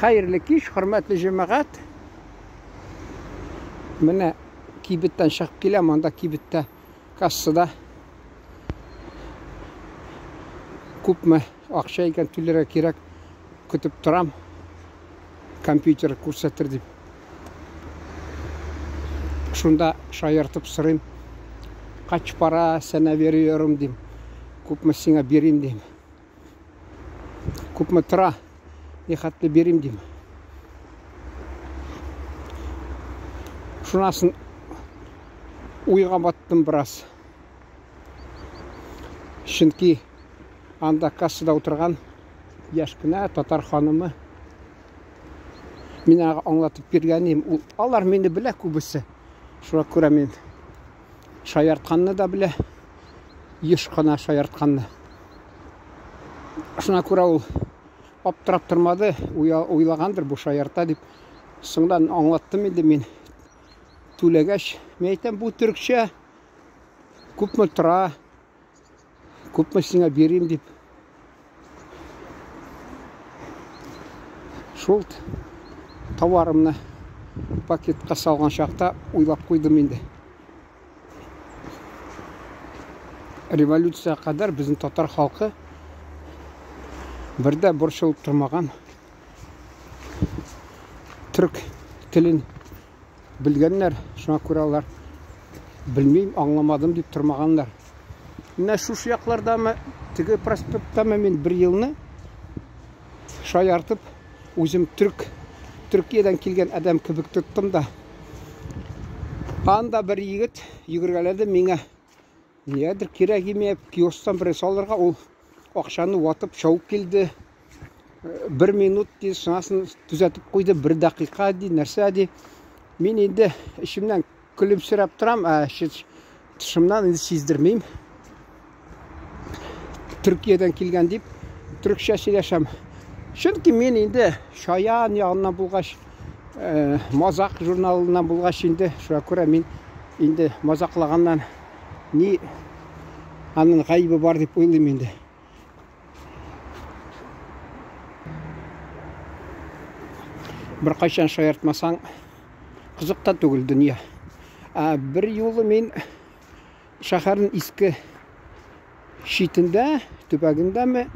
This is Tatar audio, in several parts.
Хәерле кич, хөрмәтле җәмәгать. Менә кибеттән чыгып киләм, анда кибеттә кассада күпме акча икән түләргә кирәк, көтеп торам. Компьютер күрсәтер дип. Шунда шаяртып сорыйм. Кач пара сәнә вериyorum дим. Күпме сиңа бирим дим. Күпме тора, нихәтле бирим дим. Шунасын уйга баттым бераз. Чөнки анда кассада утырган яшь кенә татар ханымы мин аңа аңлатып биргән идем. Ул алар мине белә күбесе. Шуңа күрә мин шаяртканны да белә. Еш кына шаяртканны. Шуңа күрә ул аптырап тормады, уйлагандыр бу шаярта дип. Соңдан аңлаттым инде мин. Түләгәч, мин әйтәм, бу төркчә күпме тора, күпме сиңа бирим дип. Шул товарымны пакетка салган чакта уйлап куйдым инде. Революция кадәр безнең татар халкы бердә борчылып тормаган. Төрк телен белгәннәр, шуңа күрә алар белмим, аңламадым дип тормаганнар. Менә шушы яклардамы, теге проспекттамы мин бер елны шаяртып үзем төрк Төркиядән килгән адәм кебек тоттым да. Анда бер егет йөгергәләде миңа. Нидер кирәк име, киосктан бер салырга ул акчаны ватып чабып килде. Бер минут ди, шунасын төзәтеп куйды, бер дакыйка ди, нәрсә ди. Мин инде эчемнән көлемсерәп торам, ә тышымнан инде сиздермим. Төркиядән килгән дип төркчә сөйләшәм. Чөнки мин инде Шаян ягыннан булгач, Мазак журналыннан булгач инде, шуңа күрә мин инде мазаклаганнан ни аның гаебе бар дип уйлыйм инде. Беркайчан шаяртмасаң, кызык та түгел дөнья. Ә бер юлы мин шәһәрнең иске читендә, төбәгендәме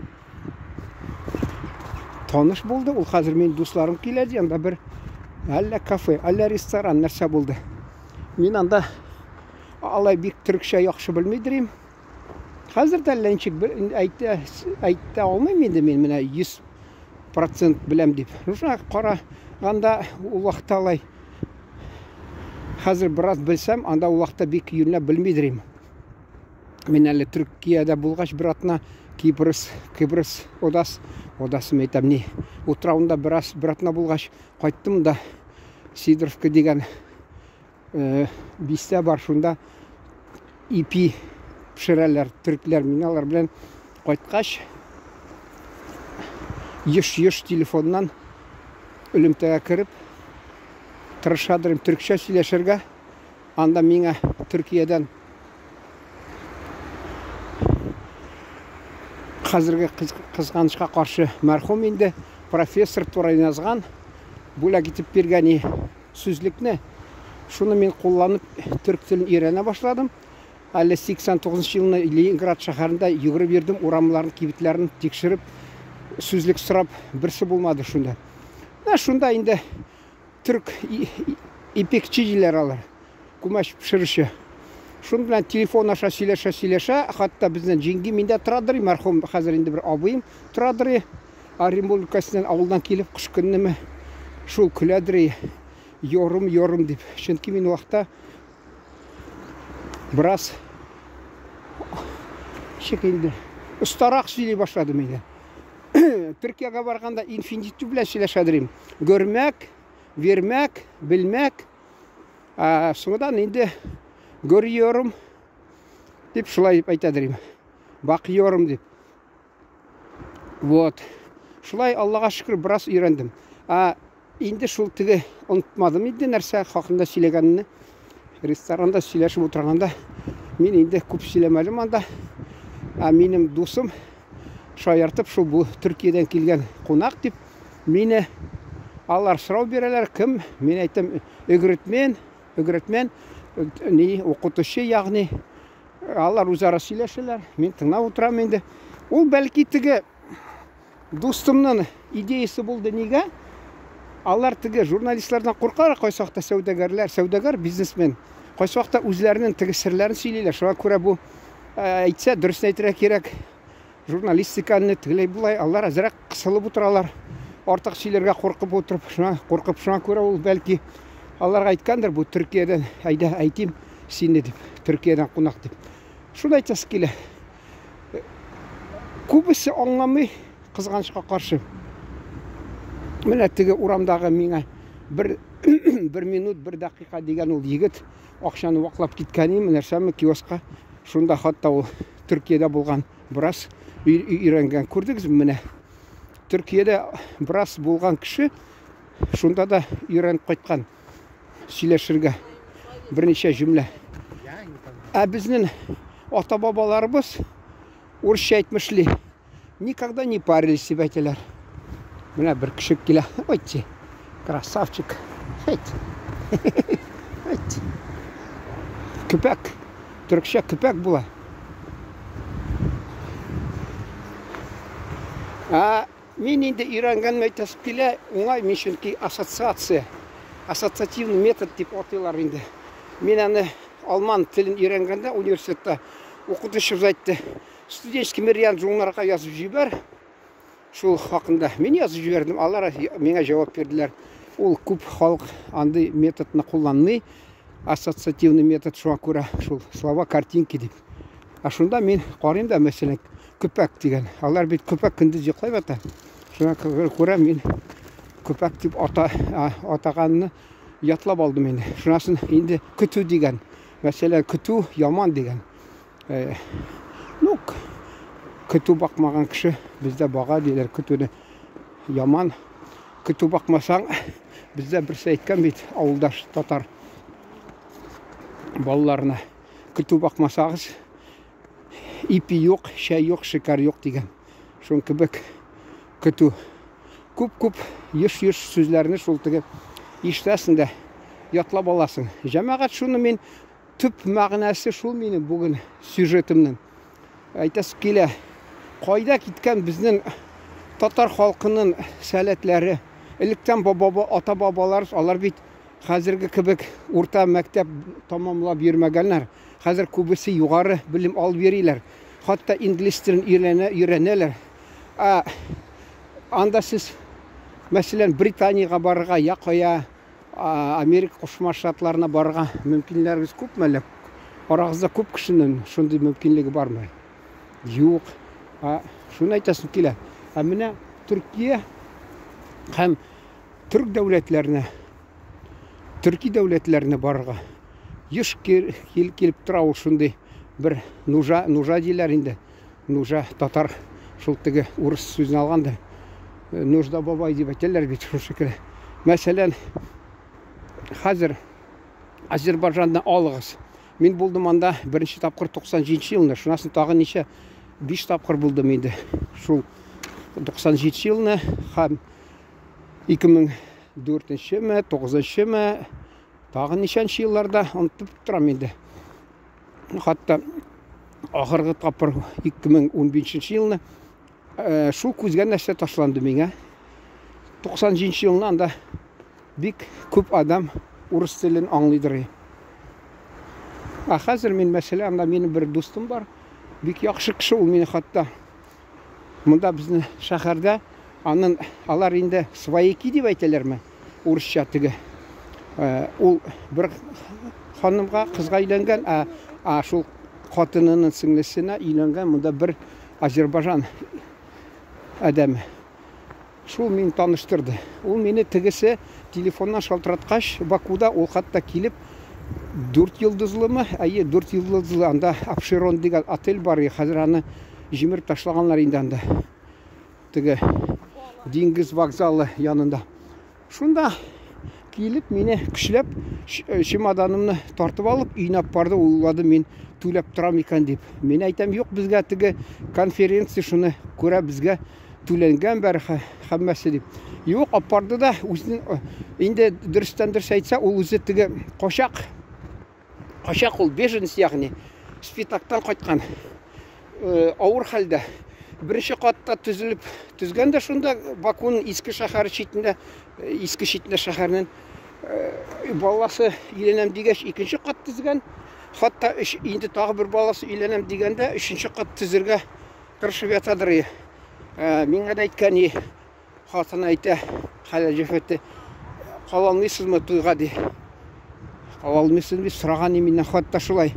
таныш булды. Ул хәзер минем дусларым килә ди, анда бер әллә кафе, әллә ресторан нәрсә булды. Мин анда алай бик төркчә яхшы белмидер идем. Хәзер дә әллә ничек әйтә, әйтә алмыйм инде мин менә 100% беләм дип. Шуңа караганда ул вакытта алай хәзер бераз белсәм, анда ул вакытта бик юньләп белмидер идем. Мин әле Төркиядә булгач бер атна Кипрс, Кибрс одас, одасы әйтәм ни, утравында бераз бер атна булгач кайттым да Сидоровка дигән бистә бар, шунда ипи пешерәләр төркләр. Мин алар белән кайткач еш-еш телефоннан элемтәгә кереп тырышадыр төркчә сөйләшергә. Анда миңа Төркиядән хәзерге кызганычка каршы мәрхүм инде профессор Турай язган бүләк итеп биргән сүзлекне. Шуны мин кулланып төрк телен өйрәнә башладым. Әле 89 елны Ленинград шәһәрендә йөгереп йөрдем, урамларын, кибетләрен тикшереп, сүзлек сорап, берсе булмады шунда. Менә шунда инде төрк ипекче диләр алар, күмәч пешерүче. Шуның белән телефон аша сөйләшә-сөйләшә, хәтта безнең җиңги миндә торадыр, мәрхүм хәзер инде бер абыем торадыр, Оренбург өлкәсеннән авылдан килеп кыш көннеме шул көләдер, йорым, йорым дип. Чөнки мин вакытта бераз ничек инде остарак сөйли башладым инде. Төркиягә барганда инфинитив белән сөйләшәдер идем. Görмәк, вермәк, белмәк. Ә соңдан инде görüyorum дип шулай дип әйтәдер идем. Бакыyorum дип. Вот. Шулай Аллага шөкер бераз өйрәндем. Ә инде шул теге онытмадым инде нәрсә хакында сөйләгәнне. Ресторанда сөйләшеп утырганда мин инде күп сөйләмәдем анда. Ә минем дусым шаяртып шул бу Төркиядән килгән кунак дип мине Алар сорау бирәләр, кем? Мин әйтәм, өгретмен, өгретмен, ни, укытучы, ягъни. Алар үзара сөйләшәләр, мин тыңлап утырам инде. Ул бәлки теге дустымның идеясы булды нигә? Алар теге журналистлардан куркалар, кайсы вакытта сәүдәгәрләр, сәүдәгәр бизнесмен, кайсы вакытта үзләренең теге серләрен сөйлиләр. Шуңа күрә бу әйтсә, дөресен әйтергә кирәк. Журналистиканы тегеләй болай, алар әзрәк кысылып утыралар. Артык сөйләргә куркып утырып, шуңа куркып, шуңа күрә ул бәлки аларга әйткәндер, бу Төркиядән, әйдә әйтим сине дип, Төркиядән кунак дип. Шуны әйтәсе килә. Күбесе аңламый, кызганычка каршы. Менә теге урамдагы миңа бер бер минут, бер дакыйка дигән ул егет акчаны ваклап киткән име, нәрсәме, киоскка. Шунда хатта ул Төркиядә булган бераз өйрәнгән. Күрдегезме менә? Төркиядә бераз булган кеше шунда да өйрәнеп кайткан сөйләшергә берничә җөмлә. Ә безнең ата-бабаларыбыз урысча әйтмешли, никогда не парились дип әйтәләр. Менә бер кеше килә. Ой, красавчик. Хейт. Хейт. Көпәк. Төркчә көпәк була. Ә мин инде өйрәнгәнем әйтәсем килә, уңай мин чөнки ассоциация, ассоциативный метод дип атыйлар инде. Мин аны алман телен өйрәнгәндә университетта укытучыбыз әйтте, студенческий мериан журналга язып җибәр, шул хакында. Мин язып җибәрдем, алар миңа җавап бирделәр. Ул күп халык андый методны кулланмый, ассоциативный метод шуңа күрә шул слова картинки дип. Ә шунда мин карыйм да, мәсәлән, көпәк дигән. Алар бит көпәк көндез йоклап ята. Шуңа күрә мин көпәк дип ата, атаганны ятлап алдым инде. Шунасын инде көтү дигән. Мәсәлән, көтү яман дигән. Э, ну, көтү бакмаган кеше бездә бага диләр көтүне яман. Көтү бакмасаң, бездә берсе әйткән бит авылдаш татар балаларына. Көтү бакмасагыз, ипи юк, чәй юк, шикәр юк дигән. Шуның кебек көтү. Күп-күп, еш-еш сүзләрне шул теге ишетәсең дә ятлап аласың. Җәмәгать шуны мин төп мәгънәсе шул минем бүген сюжетымның. Әйтәсе килә, кайда киткән безнең татар халкының сәләтләре? Электән баба, ата-бабалар, алар бит хәзерге кебек урта мәктәп тамамлап йөрмәгәннәр. Хәзер күбесе югары белем алып йөриләр. Хәтта инглиз телен өйрәнә, өйрәнәләр. Ә анда сез, мәсәлән, Британиягә барырга я кая, Америка Кушма Штатларына барырга мөмкинләрегез күпме әллә? Арагызда күп кешенең шундый мөмкинлеге бармы? Юк. Ә, шуны әйтәсем килә. Ә менә Төркия һәм төрк дәүләтләренә, төрки дәүләтләренә барырга еш килеп тора ул шундый бер нужа, нужа диләр инде. Нужа татар шул теге урыс сүзен алган да. Нужда бабай дип әйтәләр бит шул шикелле. Мәсәлән, хәзер Азербайҗанны алыгыз. Мин булдым анда беренче тапкыр 97 елны, шуннан соң тагын ничә 5 тапкыр булдым инде. Шул 97 елны һәм 2004-ме, 9-ме, тагын ничәнче елларда онытып торам инде. Хәтта ахыргы тапкыр 2015 елны шул күзгә нәрсә ташланды миңа. 97 елны анда бик күп адам урыс телен аңлыйдыр. Ә хәзер мин, мәсәлән, анда минем бер дустым бар. Бик яхшы кеше ул мине хәтта монда безнең шәһәрдә анын алар инде свояки дип әйтәләрме урысча теге. Ул бер ханымга, кызга өйләнгән, ә, ә шул хатынының сеңлесенә өйләнгән монда бер Азербайжан адәме. Шул мине таныштырды. Ул мине тегесе телефоннан шалтыраткач, Бакуда ул хәтта килеп, дүрт йолдызлымы? Әйе, дүрт йолдызлы анда Апшерон дигән отель бар, хәзер аны җимереп ташлаганнар инде анда. Теге диңгез вокзалы янында. Шунда килеп мине көчләп чемоданымны тартып алып өенә алып барды. Ул уйлады, мин түләп торам икән дип. Мин әйтәм, юк, безгә теге конференция шуны күрә безгә Түләнгән бәр һәммәсе дип. Юк, апарды да үзенең инде дөрестән дөрес әйтсә, ул үзе теге качак. Качак ул, беженец ягъни. Спитактан кайткан. Авыр хәлдә. Беренче катта төзелеп төзгән дә шунда Бакуның иске шәһәре читендә, иске читендә шәһәрнең баласы өйләнәм дигәч, икенче кат төзгән. Хатта өч, инде тагы бер баласы өйләнәм дигәндә, өченче кат төзергә тырышып ятадыр. Миңа да әйткән, хатыны әйтә, хәләл җефете, кала алмыйсызмы туйга ди. Кала алмыйсыз дип сораган миннән хатта шулай.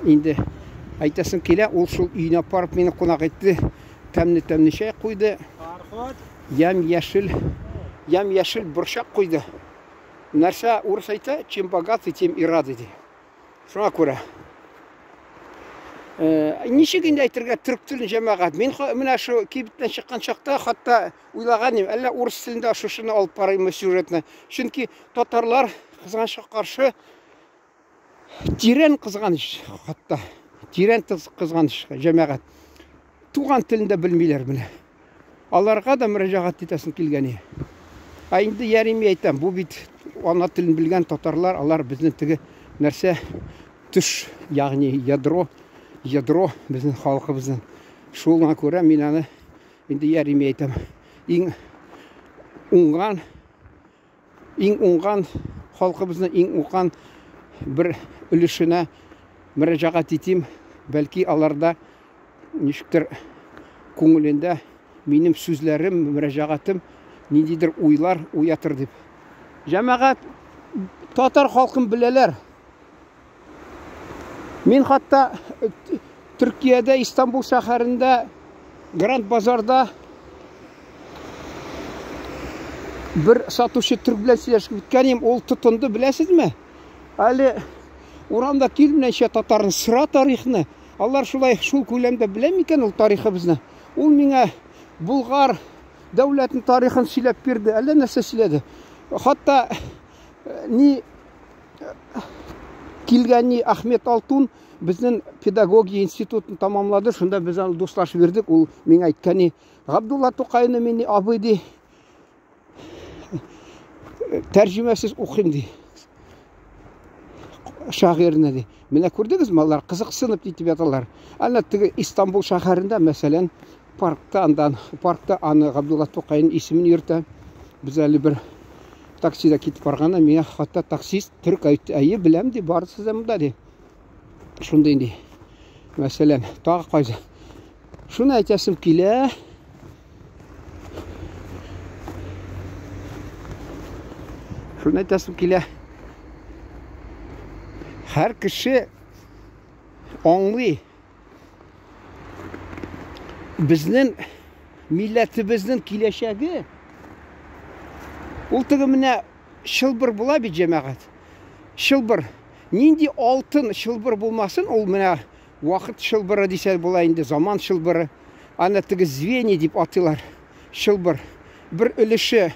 Инде әйтәсем килә, ул шул өенә барып мине кунак итте. Тәмле-тәмле чәй куйды. Ям-яшел, ям-яшел борчак куйды. Нәрсә урыс әйтә, чем богатый, тем и рады ди. Шуңа күрә. Ничек инде әйтергә төрк телен җәмәгать? Мин менә шу кибеттән чыккан чакта хатта уйлаган идем, әллә урыс телендә шушыны алып барыйммы сюжетны. Чөнки татарлар кызганычка каршы тирән кызганыч хатта. Тирән кызганыч җәмәгать. Туган телен дә белмиләр менә. Аларга да мөрәҗәгать итәсем килгән иде. Ә инде ярими әйтәм, бу бит ана телен белгән татарлар, алар безнең теге нәрсә төш, ягъни ядро, ядро безнең халкыбызның. Шуңа күрә мин аны инде ярими әйтәм. Иң уңган, иң уңган халкыбызның иң уңган бер өлешенә мөрәҗәгать итим, бәлки аларда ничектер күңелендә минем сүзләрем, мөрәҗәгатем ниндидер уйлар уятыр дип. Җәмәгать, татар халкын беләләр. Мин хатта Төркиядә, Истанбул шәһәрендә, Гранд базарда бер сатучы төрк белән сөйләшеп киткән идем, ул тотынды, беләсезме? Әле урамда килмәнчә татарны сора тарихны. Алар шулай шул күләмдә белә микән ул тарихыбызны? Ул миңа Булгар дәүләтенең тарихын сөйләп бирде, әллә нәрсә сөйләде. Хатта ни килгән ни Ахмет Алтун безнең педагогия институтын тамамлады, шунда без аны дуслашып йөрдек. Ул миңа әйткән ни, Габдулла Тукайны мин абый ди, тәрҗемәсез укыйм ди. Шагыйрьне ди. Менә күрдегезме, алар кызыксынып итеп яталар. Әнә теге Истанбул шәһәрендә, мәсәлән, паркта андан, паркта аны Габдулла Тукайның исемен йөртә. Без әле бер таксида китеп барганда, миңа хатта таксист төрек әйтте, әйе, беләм ди, барысы да монда ди. Шундый инде. Мәсәлән, тагы кайсы. Шуны әйтәсем килә. Шуны әйтәсем килә. Һәр кеше аңлый. Безнең милләтебезнең киләчәге ул теге менә чылбыр була бит, җәмәгать. Чылбыр. Нинди алтын чылбыр булмасын, ул менә вакыт чылбыры дисә була инде, заман чылбыры. Аны теге звенья дип атыйлар. Чылбыр. Бер өлеше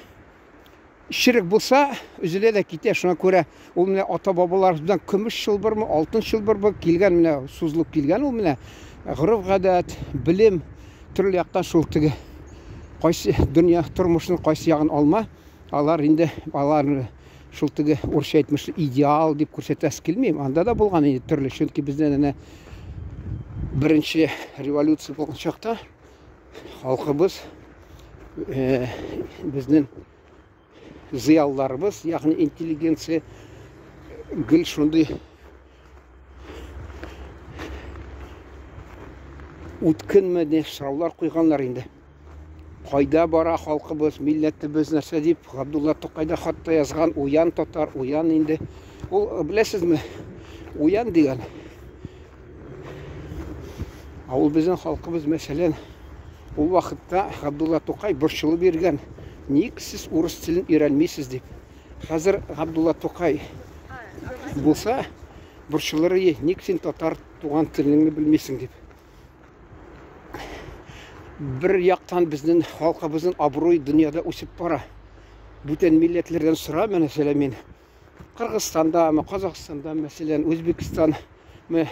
черек булса, өзелә дә китә. Шуңа күрә ул менә ата-бабаларыбыздан көмеш чылбырмы, алтын чылбырмы килгән, менә сузылып килгән ул менә гореф-гадәт, белем төрле яктан шул теге кайсы дөнья тормышының кайсы ягын алма, алар инде алар шул теге урысча әйтмешли идеал дип күрсәтәсе килми. Анда да булган инде төрле, чөнки бездә әнә беренче революция булган чакта халкыбыз безнең зыялыларыбыз, ягъни интеллигенция гел шундый үткенме дип сораулар куйганнар инде. Кайда бара халкыбыз, милләтебез, нәрсә дип Габдулла Тукай да хатта язган, уян татар, уян инде. Ул беләсезме, уян дигән. Ә ул безнең халкыбыз, мәсәлән, ул вакытта Габдулла Тукай борчылып йөргән, ник сез урыс телен өйрәнмисез дип. Хәзер Габдулла Тукай булса, борчылыр иде, ник син татар туган телеңне белмисең дип. Бер яктан безнең халкыбызның абруе дөньяда үсеп бара. Бүтән милләтләрдән сора, мәсәлән, мин Кыргызстандамы, Казахстанда, мәсәлән, Үзбекстанмы,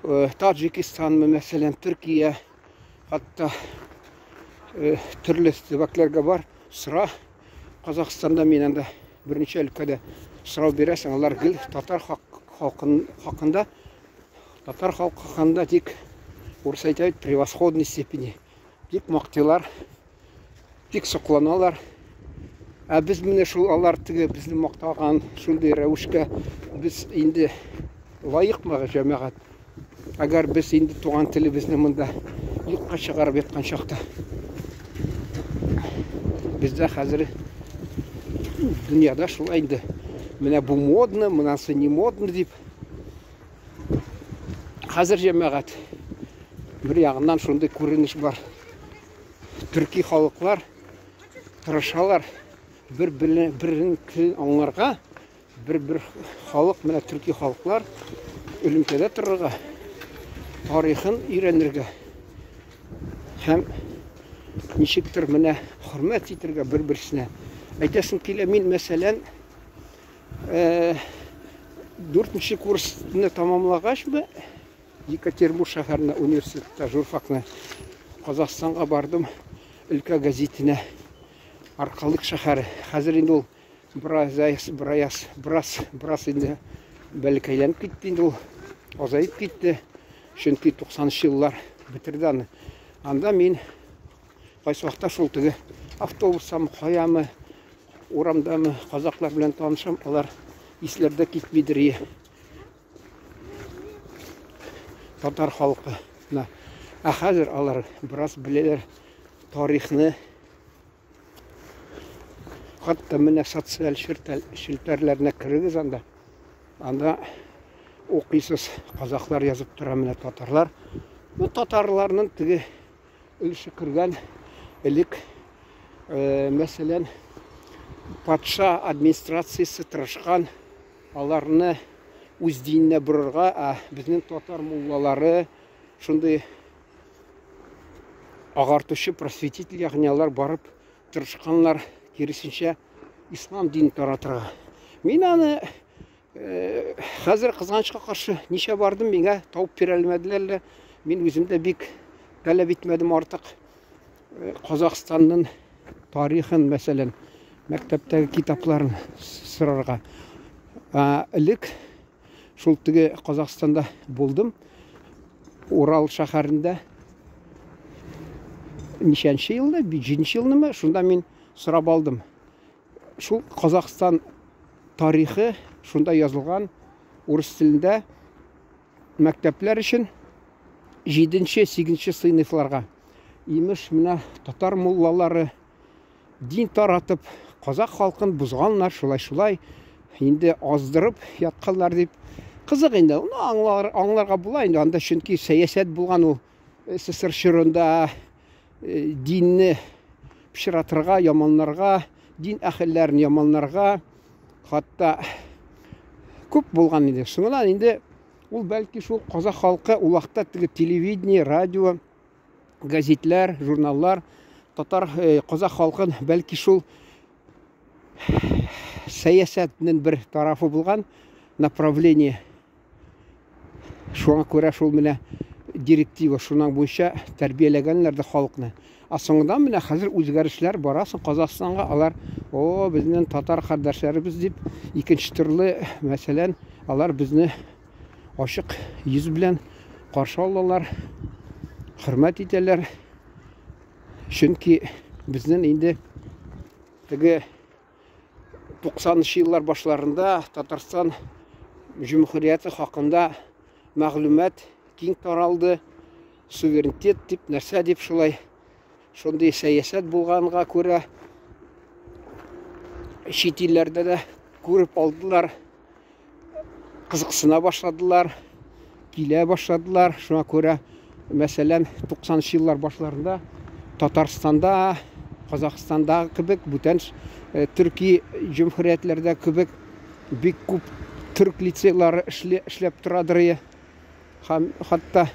Таджикистанмы, мәсәлән, Төркия. Хәтта төрле төбәкләргә бар, сора. Казахстанда мин анда берничә өлкәдә сорау бирәсең, алар гел татар халкын хакында, татар халкы хакында тик урыс әйтә бит, превосходной степени. Бик мактыйлар, бик сокланалар. Ә без менә шул алар теге безне мактаган шундый рәвешкә без инде лаекмы, җәмәгать? Әгәр без инде туган телебезне монда юкка чыгарып яткан чакта, бездә хәзер дөньяда шулай инде. Менә бу модно, монысы не модно дип. Хәзер җәмәгать бер ягыннан шундый күренеш бар. Төрки халыклар тырышалар бер-беренең телен аңларга, бер-бер халык, менә төрки халыклар элемтәдә торырга, тарихын өйрәнергә һәм ничектер менә хөрмәт итергә бер-берсенә. Әйтәсем килә, мин мәсәлән, дүртенче курсны тамамлагачмы, Екатеринбург шәһәренә университетта журфакны Казахстанга бардым, өлкә гәзитенә. Аркалык шәһәре. Хәзер инде ул бераз, бераз, бераз, бераз инде бәләкәйләнеп китте инде ул. Азаеп китте. Чөнки 90 еллар бетерде аны. Анда мин кайсы вакытта шул теге автобустамы, каямы, урамдамы казаклар белән танышам, алар исләрдә китмидер. Татар халкына. Ә хәзер алар бераз беләләр тарихны. Хәтта менә социаль челтәрләренә керегез анда. Анда укыйсыз, казахлар язып тора, менә татарлар. Бу татарларның теге өлеше кергән элек, мәсәлән, патша администрациясе тырышкан аларны үз диненә борырга, ә безнең татар муллалары шундый агартучы просветитель, ягъни алар барып тырышканнар киресенчә ислам динен таратырга. Мин аны хәзер кызганычка каршы ничә бардым, миңа тауып бирә алмадылар лә. Мин үзем дә бик таләп итмәдем артык. Казахстанның тарихын, мәсәлән, мәктәптәге китапларын сорарга. Элек шул теге Казахстанда булдым. Урал шәһәрендә ничәнче елда, 7 елнымы, шунда мин сорап алдым. Шул Казахстан тарихы шунда язылган урыс телендә мәктәпләр өчен 7-8 сыйныфларга. Имеш, менә татар муллалары дин таратып, казах халкын бозганнар, шулай-шулай, инде аздырып ятканнар дип. Кызык инде, аны аңлар, аңларга була инде, анда чөнки сәясәт булган ул СССР чорында динне пычратырга, яманларга, дин әһелләрен яманларга, хатта күп булган иде. Соңыннан инде ул бәлки шул казах халкы ул вакытта теге телевидение, радио, газетлар, журналлар татар казах халкын бәлки шул сәясәтнең бер тарафы булган направление. Шуңа күрә шул менә директива шуның буенча тәрбияләгәннәр дә халыкны. Ә соңыннан менә хәзер үзгәрешләр барасың Казахстанга, алар, о, безнең татар кардәшләребез дип, икенче төрле, мәсәлән, алар безне ачык йөз белән каршы алалар, хөрмәт итәләр. Чөнки безнең инде теге 90 еллар башларында Татарстан җөмһүрияте хакында мәгълүмат киң таралды. Суверенитет дип, нәрсә дип шулай шундый сәясәт булганга күрә чит илләрдә дә күреп алдылар, кызыксына башладылар, килә башладылар. Шуңа күрә, мәсәлән, 90 еллар башларында Татарстанда, Казахстанда кебек, бүтән төрки җөмһүриятләрдә кебек бик күп төрк лицейлары эшләп торадыр. Һәм хәтта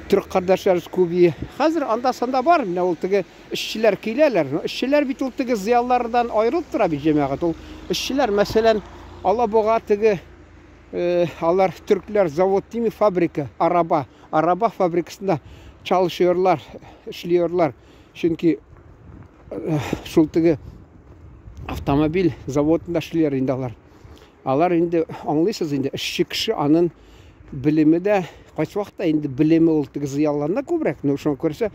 төрк кардәшләребез күбие. Хәзер анда-санда бар, менә ул теге эшчеләр киләләр. Но эшчеләр бит ул теге зыялылардан аерылып тора бит, җәмәгать. Ул эшчеләр, мәсәлән, Алабуга теге алар төркләр завод дими, фабрика, араба. Araba фабрикасында çalışıyorlar, эшлиорлар. Чөнки шул теге автомобиль заводында эшлиләр инде алар. Алар инде аңлыйсыз инде, эшче кеше анын белеме дә кайсы вакытта инде белеме ул теге зыялыларда күбрәк, но шуңа күрсә,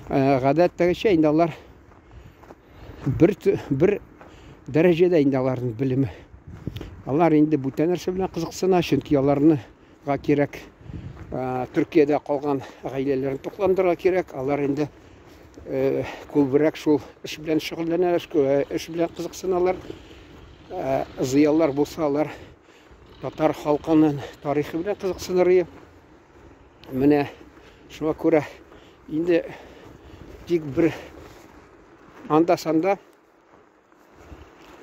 гадәттәгечә инде алар бер дәрәҗәдә инде аларның белеме. Алар инде бүтән нәрсә белән кызыксына, чөнки аларныга кирәк Төркиядә калган гаиләләрен тукландырырга кирәк. Алар инде күбрәк шул эш белән шөгыльләнәләр, эш белән кызыксыналар. Зыялылар булса, алар татар халкының тарихы белән кызыксыныр. Менә шуңа күрә инде тик бер анда-санда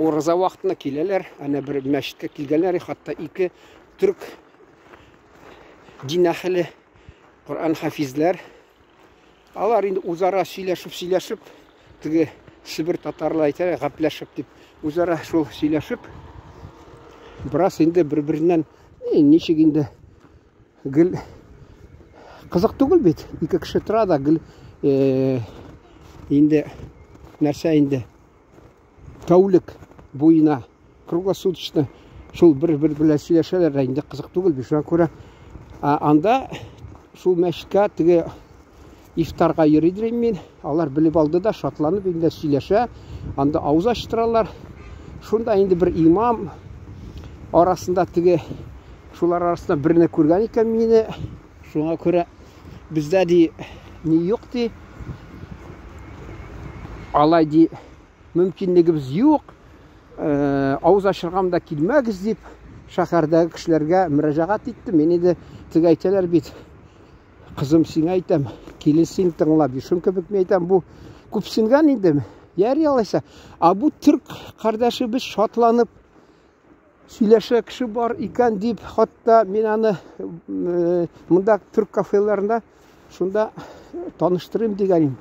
ураза вакытында киләләр, әнә бер мәчеткә килгәннәр, хәтта ике төрк дин әһеле, Коръән хафизләр. Алар инде үзара сөйләшеп-сөйләшеп, теге Себер татарлары әйтә, гәпләшеп дип, үзара шул сөйләшеп, бераз инде бер-береннән ничек инде гел кызык түгел бит. Ике кеше тора да гел инде нәрсә инде тәүлек буена круглосуточно шул бер-бер белән сөйләшәләр дә инде кызык түгел бит. Шуңа күрә анда шул мәчеткә теге ифтарга йөридер мин. Алар белеп алды да шатланып инде сөйләшә. Анда авыз ачтыралар. Шунда инде бер имам арасында теге шулар арасында берне күргән икән мине. Шуңа күрә бездә ди ни юк ди. Алай ди мөмкинлегебез юк. Авыз ачыргам да килмәгез дип шәһәрдәге кешеләргә мөрәҗәгать иттем. Мин инде теге әйтәләр бит. Кызым, сиңа әйтәм, килен син тыңла, бишем кебек мин әйтәм, бу күпсенгән инде. Яри алайса. А бу түрк кардәшебез шатланып сөйләшә кеше бар икән дип, хатта мин аны монда түрк кафеларында шунда таныштырыйм дигән идем.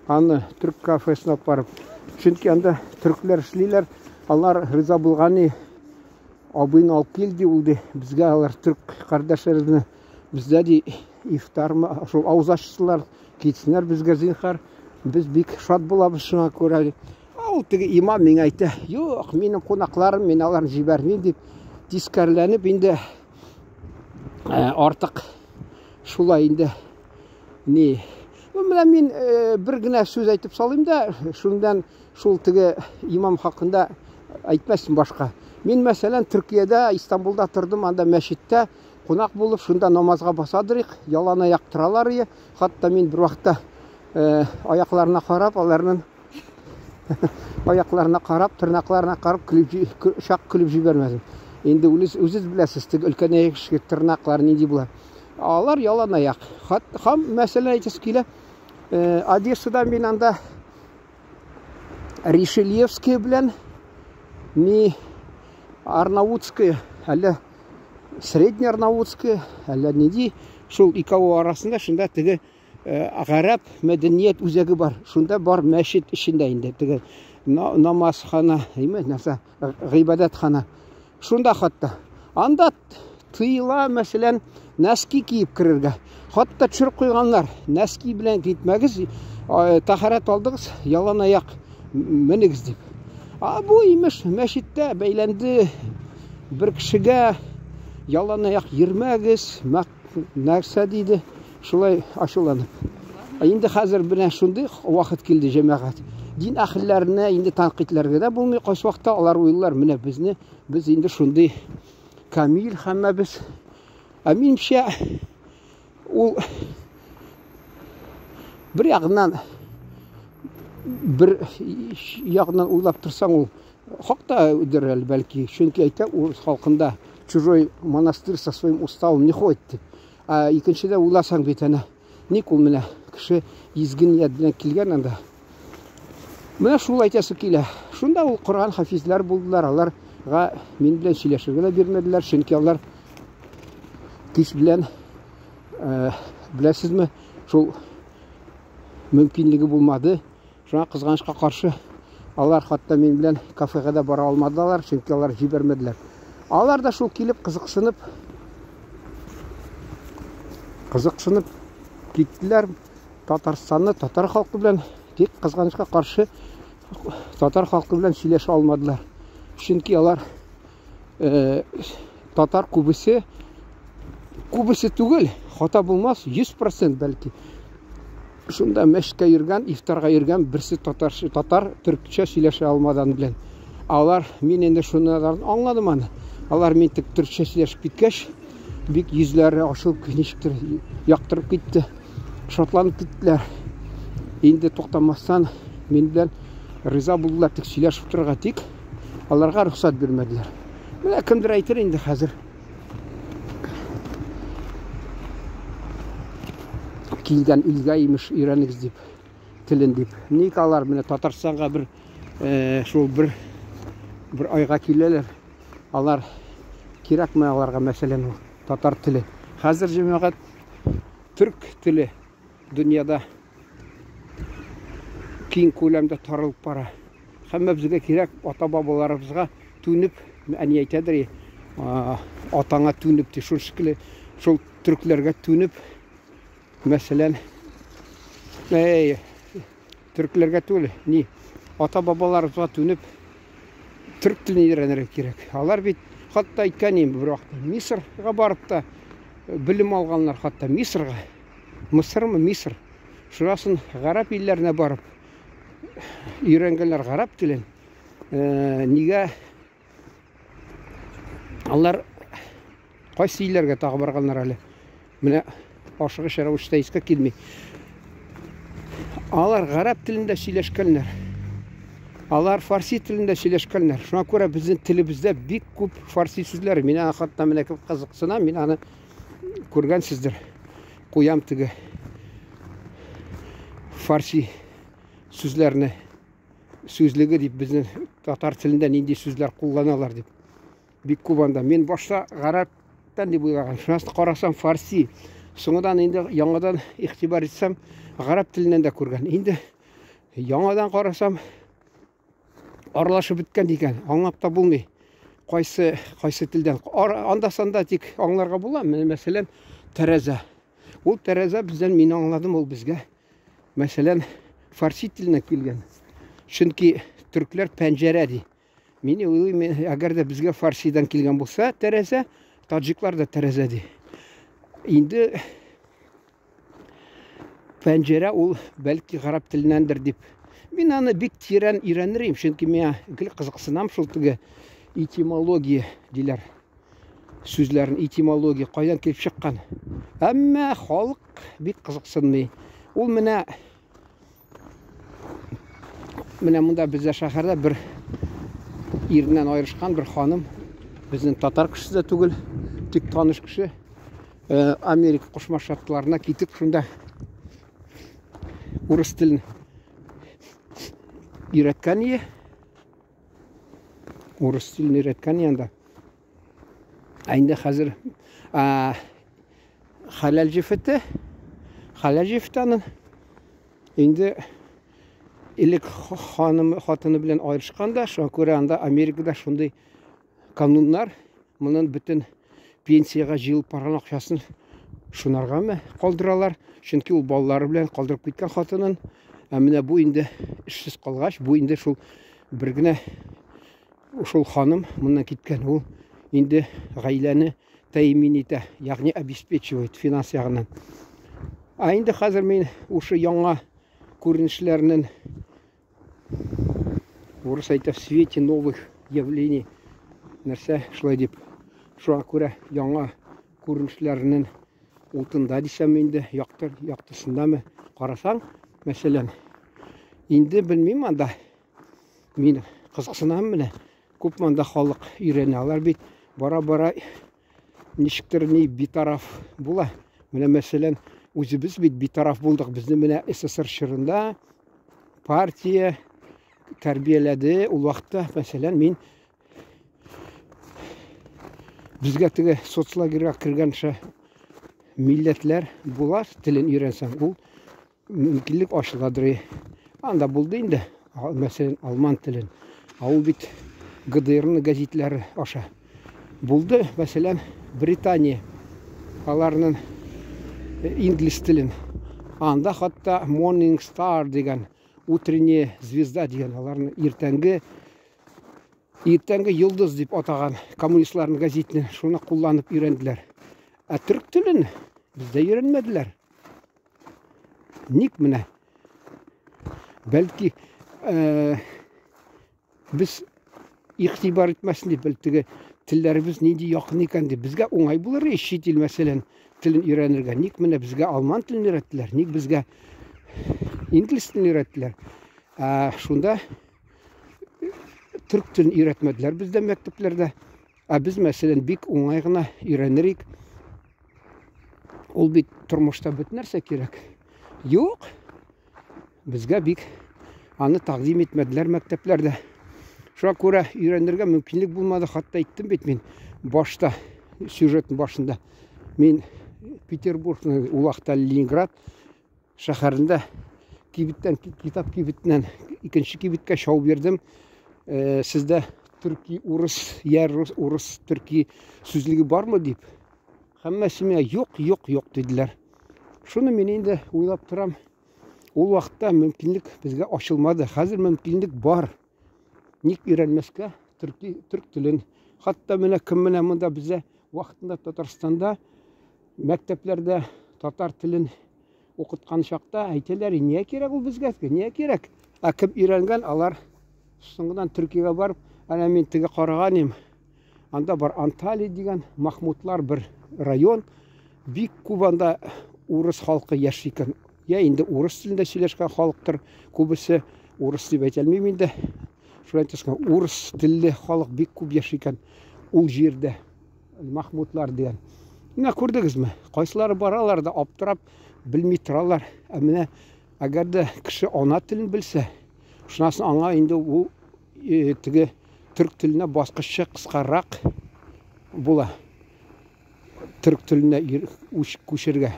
Аны түрк кафесына алып барып. Чөнки анда түркләр эшлиләр, алар риза булган абыйны алып кил ди ул ди. Безгә алар түрк кардәшләребезне бездә ди ифтармы, шул авыз ачсылар, китсеннәр безгә зинхар. Без бик шат булабыз шуңа күрә. Ул теге имам миңа әйтә, юк, минем кунакларым, мин аларны җибәрмим дип тискәрләнеп инде артык шулай инде ни. Менә мин бер генә сүз әйтеп салыйм да, шуннан шул теге имам хакында әйтмәсем башка. Мин, мәсәлән, Төркиядә, Истанбулда тордым, анда мәчеттә кунак булып, шунда намазга басадырык, ялан аяк торалар ие. Хатта мин бер вакытта аякларына карап, аларның аякларына карап, тырнакларына карап көлеп, чак көлеп җибәрмәдем. Инде үзегез беләсез, теге өлкән яшьтәге тырнаклар нинди була. Алар ялан аяк. Һәм мәсәлән әйтәсе килә, Одессада мин анда Ришельевская белән ни Арнаутская, әллә Средняя Арнаутская, әллә нинди, шул икәү арасында шунда теге гарәп мәдәният үзәге бар. Шунда бар мәчет эчендә инде теге намазхана, әйме, нәрсә, гыйбадәтхана. Шунда хатта. Анда тыела, мәсәлән, нәски киеп керергә. Хатта төшереп куйганнар. Нәски белән китмәгез, тәһарәт алдыгыз, ялан аяк менегез дип. А бу имеш мәчеттә бәйләнде бер кешегә, ялан аяк йөрмәгез, нәрсә диде, шулай ачуланып. Инде хәзер менә шундый вакыт килде, җәмәгать. Дин әһелләренә инде тәнкыйтьләргә дә булмый, кайсы вакытта алар уйлар, менә безне, без инде шундый камил һәммәбез. Ә минемчә, ул бер ягыннан, бер ягыннан уйлап торсаң, ул хак та дер әле бәлки, чөнки әйтә, урыс халкында чужой монастырь со своим уставом не ходит дип. Ә икенчедә уйласаң бит әнә, ник ул менә кеше изге ният белән килгән анда. Менә шул әйтәсе килә. Шунда ул Коръән хафизләр булдылар, аларга мин белән сөйләшергә дә бирмәделәр, чөнки алар кич белән, беләсезме, шул мөмкинлеге булмады. Шуңа кызганычка каршы алар хатта мин белән кафега да бара алмадылар, чөнки алар җибәрмәделәр. Алар да шул килеп кызыксынып Кызыксынып киттеләр Татарстанны татар халкы белән, тик кызганычка каршы татар халкы белән сөйләшә алмадылар. Чөнки алар э, татар күбесе күбесе түгел, хата булмас, 100% бәлки. Шунда мәчеткә йөргән, ифтарга йөргән берсе татар, татар төркчә сөйләшә алмадан белән. Алар, мин инде шуны аңладым аны. Алар мин тик төркчә сөйләшеп киткәч, бик йөзләре ачылып, ничектер яктырып китте. Шатланып киттеләр. Инде туктамастан мин белән риза булдылар тик сөйләшеп торырга, тик аларга рөхсәт бирмәделәр. Менә кемдер әйтер инде хәзер. Килгән илгә имеш өйрәнегез дип, телен дип. Ник алар менә Татарстанга бер э, шул бер бер айга киләләр. Алар кирәкме аларга мәсәлән ул татар теле. Хәзер җәмәгать төрк теле дөньяда киң күләмдә таралып бара. Һәммәбезгә кирәк ата-бабаларыбызга түнеп, әни әйтәдер, атаңа түнеп ди, шул шикелле шул төркләргә түнеп, мәсәлән, әй, төркләргә түгел, ни, ата-бабаларыбызга түнеп, төрк телен өйрәнергә кирәк. Алар бит хатта әйткән инде бер вакытта Мисырга барып та белем алганнар, хатта Мисырга. Мысырмы, Мисыр. Шунасын гарәп илләренә барып өйрәнгәннәр гарәп телен. Э, нигә алар кайсы илләргә тагы барганнар әле? Менә ашыгыч рәвештә искә килми. Алар гарәп телендә сөйләшкәннәр. Алар фарси телендә сөйләшкәннәр. Шуңа күрә безнең телебездә бик күп фарси сүзләр. Мин аны хатта менә кем кызыксына, мин аны күргәнсездер. Куям теге фарси сүзләрне сүзлеге дип безнең татар телендә нинди сүзләр кулланалар дип. Бик күп анда. Мин башта гарәптән дип уйлаган. Шуннан карасам фарси. Соңыдан инде яңадан игътибар итсәм, гарәп теленнән дә күргән. Инде яңадан карасам, аралашып беткән икән. Аңлап та булмый. Кайсы кайсы телдән. Анда санда тик аңларга була. Менә мәсәлән, тәрәзә. Ул тәрәзә бездән мин аңладым, ул безгә мәсәлән фарси теленнән килгән. Чөнки төркләр пәнҗәрә ди. Мин уйлыйм, әгәр дә безгә фарсидан килгән булса, тәрәзә, таҗиклар да тәрәзә ди. Инде пәнҗәрә ул бәлки гарәп теленнәндер дип. Мин аны бик тирән өйрәнер идем, чөнки миңа гел кызыксынам шул теге этимология диләр. Сүзләрен этимология кайдан килеп чыккан. Әмма халык бик кызыксынмый. Ул менә Менә монда бездә шәһәрдә бер иреннән аерышкан бер ханым, безнең татар кешесе дә түгел, тик таныш кеше, э, Америка Кушма Штатларына китеп шунда урыс телен өйрәткән ие. Урыс телен өйрәткән ие анда. Ә инде хәзер хәләл җефете, хәләл җефете аның инде элек ханым хатыны белән аерышкан да, шуңа күрә анда Америкада шундый кануннар, моннан бөтен пенсиягә җыелып барган акчасын шунаргамы калдыралар, чөнки ул балалары белән калдырып киткән хатынын. Ә менә бу инде эшсез калгач, бу инде шул бер генә Шул ханым моннан киткән, ул инде гаиләне тәэмин итә, ягъни обеспечивает финанс ягыннан. Ә инде хәзер мин ушы яңа күренешләрнең урыс әйтә в свете новых явлений нәрсә шулай дип шуңа күрә яңа күренешләрнең утында дисәм инде якты яктысындамы карасаң мәсәлән инде белмим анда Мин кызыксынам менә. Күп монда халык өйрәнә. Алар бит бара-бара ничектер ни битараф була. Менә мәсәлән, үзебез бит битараф булдык. Безне менә СССР чорында партия тәрбияләде. Ул вакытта, мәсәлән, мин безгә теге соцлагерьга кергәнчә милләтләр була, телен өйрәнсәң, ул мөмкинлек ачыладыр. Анда булды инде, мәсәлән, алман телен. Ә ул бит ГДРның гәзитләре аша. Булды, мәсәлән, Британия. Аларның инглиз телен. Анда хатта Morning Star дигән, утренняя звезда дигән, аларны иртәнге иртәнге йолдыз дип атаган коммунистларның газетын, шуны кулланып өйрәнделәр. Ә төрек телен бездә өйрәнмәделәр. Ник менә? Бәлки без игътибар итмәсен дип, бәлки теге телләребез нинди якын икән дип, безгә уңай булыр ич чит ил, мәсәлән, телен өйрәнергә. Ник менә безгә алман телен өйрәттеләр, ник безгә инглиз телен өйрәттеләр? Ә шунда төрк телен өйрәтмәделәр бездә мәктәпләрдә. Ә без, мәсәлән, бик уңай гына өйрәнер идек. Ул бит тормышта бөтен нәрсә кирәк. Юк, безгә бик аны тәкъдим итмәделәр мәктәпләрдә. Шуңа күрә өйрәнергә мөмкинлек булмады. Хатта әйттем бит мин башта, сюжетның башында. Мин Петербургның ул вакытта Ленинград шәһәрендә кибеттән, китап кибетеннән икенче кибеткә шау бирдем. Сездә төрки, урыс, я рус, урыс, төрки сүзлеге бармы дип. Һәммәсе миңа юк, юк, юк диделәр. Шуны мин инде уйлап торам. Ул вакытта мөмкинлек безгә ачылмады. Хәзер мөмкинлек бар. Ник өйрәнмәскә төрки, төрк телен? Хатта менә кем менә монда бездә вакытында Татарстанда мәктәпләрдә татар телен укыткан чакта әйтәләр, нигә кирәк ул безгә, нигә кирәк? Ә кем өйрәнгән, алар соңыннан Төркиягә барып, әнә мин теге караган идем. Анда бар Анталия дигән Махмутлар бер район. Бик күп анда урыс халкы яши икән. Я инде урыс телендә сөйләшкән халыктыр. Күбесе урыс дип әйтә алмыйм инде. Шулай әйтәсең, урыс телле халык бик күп яши икән ул җирдә. Махмутлар дигән. Менә күрдегезме? Кайсылары баралар да аптырап белми торалар. Ә менә әгәр дә кеше ана телен белсә, шуннан соң аңа инде ул теге төрк теленә баскычы кыскарак була. Төрк теленә күчергә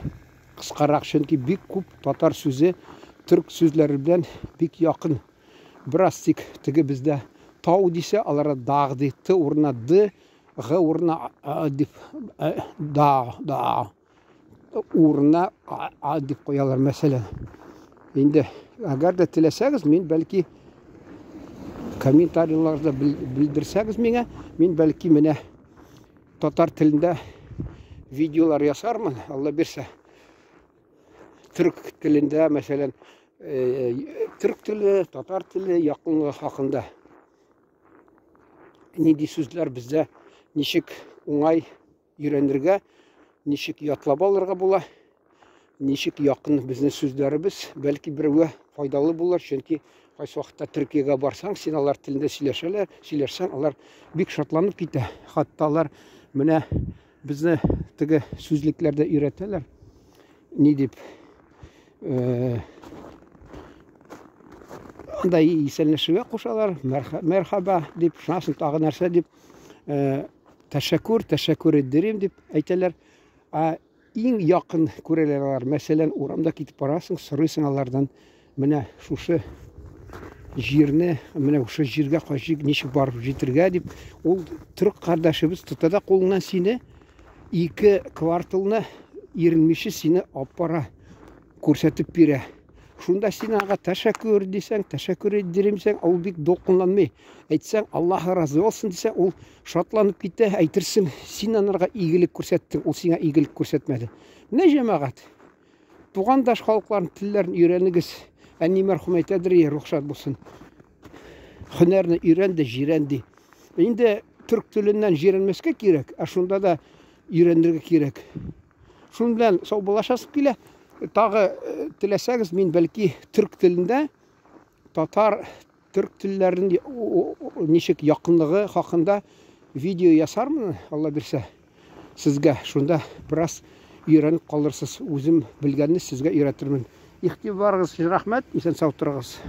кыскарак, чөнки бик күп татар сүзе төрк сүзләре белән бик якын. Бераз тик теге бездә тау дисә, аларда даг ди, т урынына д, г урынына а дип, да, да урынына а дип куялар, мәсәлән. Инде әгәр дә теләсәгез, мин бәлки комментарийларда белдерсәгез миңа, мин бәлки менә татар телендә видеолар ясармын, Алла бирсә. Төрк телендә, мәсәлән, төрк теле, татар теле якынлыгы хакында нинди сүзләр бездә ничек уңай өйрәнергә, ничек ятлап алырга була, ничек якын безнең сүзләребез, бәлки берәүгә файдалы булыр, чөнки кайсы вакытта Төркиягә барсаң, син алар телендә сөйләшәләр, сөйләшсәң, алар бик шатланып китә. Хатта алар менә безне теге сүзлекләрдә өйрәтәләр. Ни дип? Анда исәнләшергә кушалар, мәрхәбә дип, шуннан соң тагы нәрсә дип, тәшәккүр, тәшәккүр итдерим дип әйтәләр. Ә иң якын күрәләр алар. Мәсәлән, урамда китеп барасың, сорыйсың алардан, менә шушы җирне, менә шушы җиргә кайчы ничек барып җитергә дип, ул төрек кардәшебез тота да кулыңнан сине ике кварталны иренмичә сине алып бара, күрсәтеп бирә. Шунда син аңа тәшәккүр дисәң, тәшәккүр итдерим дисәң, ул бик дулкынланмый. Әйтсәң, Аллаһ разый булсын дисәң, ул шатланып китә, әйтерсең, син анарга игелек күрсәттең, ул сиңа игелек күрсәтмәде. Менә җәмәгать, тугандаш халыкларның телләрен өйрәнегез. Әни мәрхүм әйтәдер, рухшат булсын. Һөнәрне өйрән дә җирән ди. Инде төрк теленнән җирәнмәскә кирәк, ә шунда да өйрәнергә кирәк. Шуның белән саубуллашасым килә. Тагы теләсәгез, мин бәлки төрк телендә татар төрк телләренең ничек якынлыгы хакында видео ясармын, Алла бирсә, сезгә. Шунда бераз өйрәнеп калырсыз. Үзем белгәнне сезгә өйрәтермен. Игътибарыгыз өчен рәхмәт. Исән сау торыгыз.